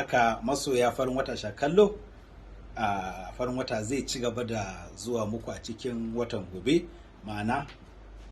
Haka masoya farin wata sha kallo, a farin wata zai ci gaba da zuwa muku a cikin watan gobe, ma'ana